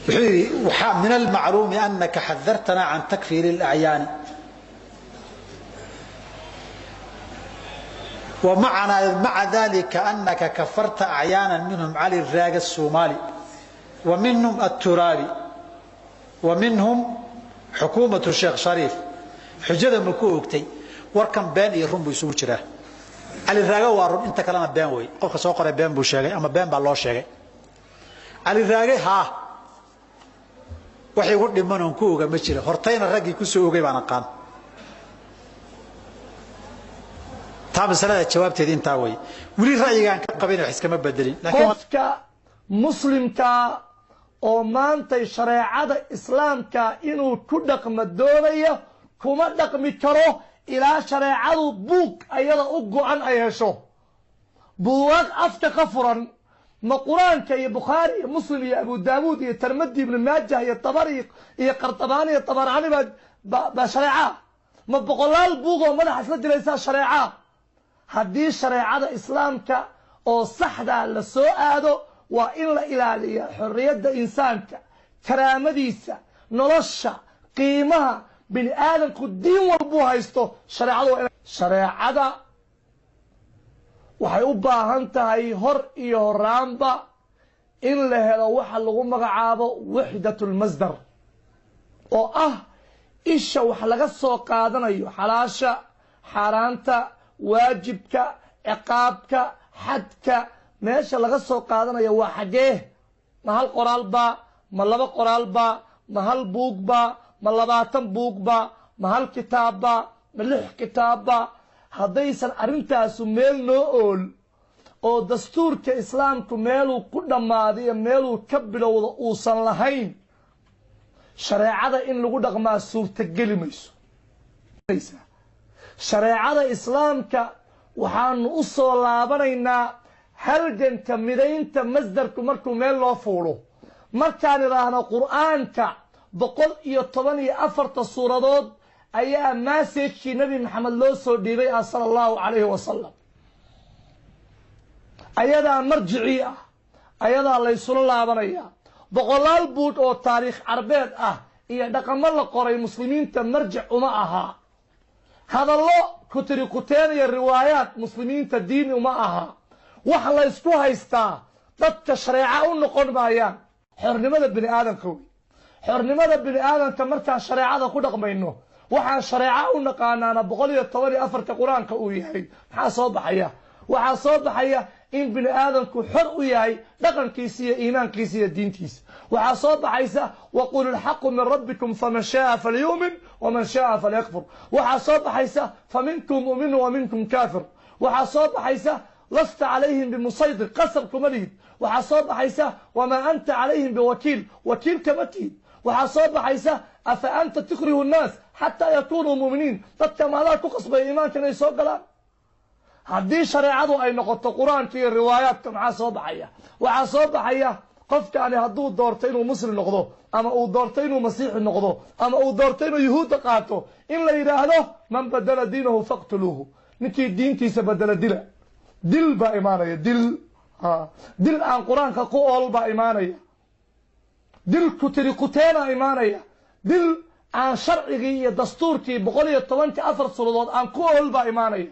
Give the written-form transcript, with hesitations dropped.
Wuxuu yidhi waxaa min almacluumi anaka xadartanaa can takfiiri alacyaani wa macanaa maca dalika anaka kafarta acyaanan minhum Cali Raaga Asuumaali wa minhum Aturaabi wa minhum xukuumatu Sheekh Shariif. Xujada ma ku ogtay? Warkan been iyo run buu isugu jiraa. Cali Raage waa run, inta kalena been wey. Qofka soo qoray been buu sheegay ama been baa loo sheegay. Cali Raage haa, wax igu dhiman oon ku oga ma jira. Hortayna raggii ku soo ogay baan aqaan. Taa masalada jawaabteeda intaa wey. Weli ra'yigaan ka qabayna wax iskama bedelin. Laakiin qofka muslimkaa oo maantay shareecada islaamka inuu ku dhaqmo doonayo kuma dhaqmi karo ilaa shareecadu buug ayada u go-an ay hesho. Buugaag afka ka furan ma Qur-aanka iyo Bukhaari iyo Muslim iyo Abu Daawuud iyo Termadi, Ibnu Maajah iyo Tabari iyo Qartabaani iyo Tabarani baa shareeca? Ma boqolaal buug oo madaxa isla dilaysaa shareeca? Haddii shareecada islaamka oo saxdaa la soo aado, waa in la ilaaliya xorriyadda insaanka, karaamadiisa, nolosha, qiimaha bini aadamku diin walbuu haysto. Shareecada waa shareecada waxay u baahan tahay hor iyo horaanba in la helo waxa lagu magacaabo waxdatulmasdar, oo ah isha wax laga soo qaadanayo xalaasha, xaaraanta, waajibka, ciqaabka, xadka. Meesha laga soo qaadanayo waa xaggee? Ma hal qoraal baa? Ma laba qoraal baa? Ma hal buug baa? Ma 20 buug baa? Ma hal kitaab baa? Ma lix kitaab baa? Haddaysan arrintaasu meel noo ool oo dastuurka islaamku meeluu ku dhammaadiyo meeluu ka bilowdo uusan lahayn, shareecada in lagu dhaqmaa suurtageli mayso. Shareecada islaamka waxaanu u soo laabanaynaa halganka midaynta masdarku markuu meel loo fuulo, markaan idhaahno Qur'aanka 114-ta suuradood ayaa message-kii Nebi Maxamed loo soo dhiibay ah, sala Allahu calayhi wasalam, ayadaa marjicii ah, ayadaa laysula laabanaya. Boqolaal buug oo taariikh carbeed ah iyo dhaqamo la qoray muslimiinta marjic uma ahaa. Hadallo kutiri kuteen iyo riwaayaat muslimiinta diin uma aha. Wax laysku haystaa dadka shareeca u noqon maayaan. Xornimada bini aadamka wey. Xornimada bini aadamka markaan shareecada ku dhaqmayno, waxaan shareeca u naqaanaana 114-ka Qur-aanka uu yahay, maxaa soo baxaya? Waxaa soo baxaya in bini aadamku xor u yahay dhaqankiisa iyo iimaankiisa iyo diintiisa. Waxaa soo baxaysa waqul ilxaqu min rabbikum faman shaaa falyu'min waman shaaa falyakfur. Waxaa soo baxaysa faminkum mu'minu wa minkum kaafir. Waxaa soo baxaysa lasta calayhim bimusaydir, qasab kuma lihid. Waxaa soo baxaysa wamaa anta calayhim biwakiil, wakiil kama tihid. Waxaa soo baxaysa afa anta tukrihu nnaas xataa yakunuu mu'miniin, dadka maadaa ku qasbaya iimaanka inay soo galaan? Haddii shareecadu ay noqoto Qur-aanka iyo riwaayaadka, maxaa soo baxaya? Waxaa soo baxaya qofkaani hadduu doorto inuu muslim noqdo ama uu doorto inuu masiixi noqdo ama uu doorto inuu yuhuudda qaato, in la yidhaahdo man badala diinahu faqtuluuhu, ninkii diintiisa bedela dila. Dil baa imaanaya, dil dil aan Qur-aanka ku ool baa imaanaya, dil kutiri kuteenaa imaanaya, dil aan sharcigii iyo dastuurkii 114 suuradood aan ku ool baa imaanaya.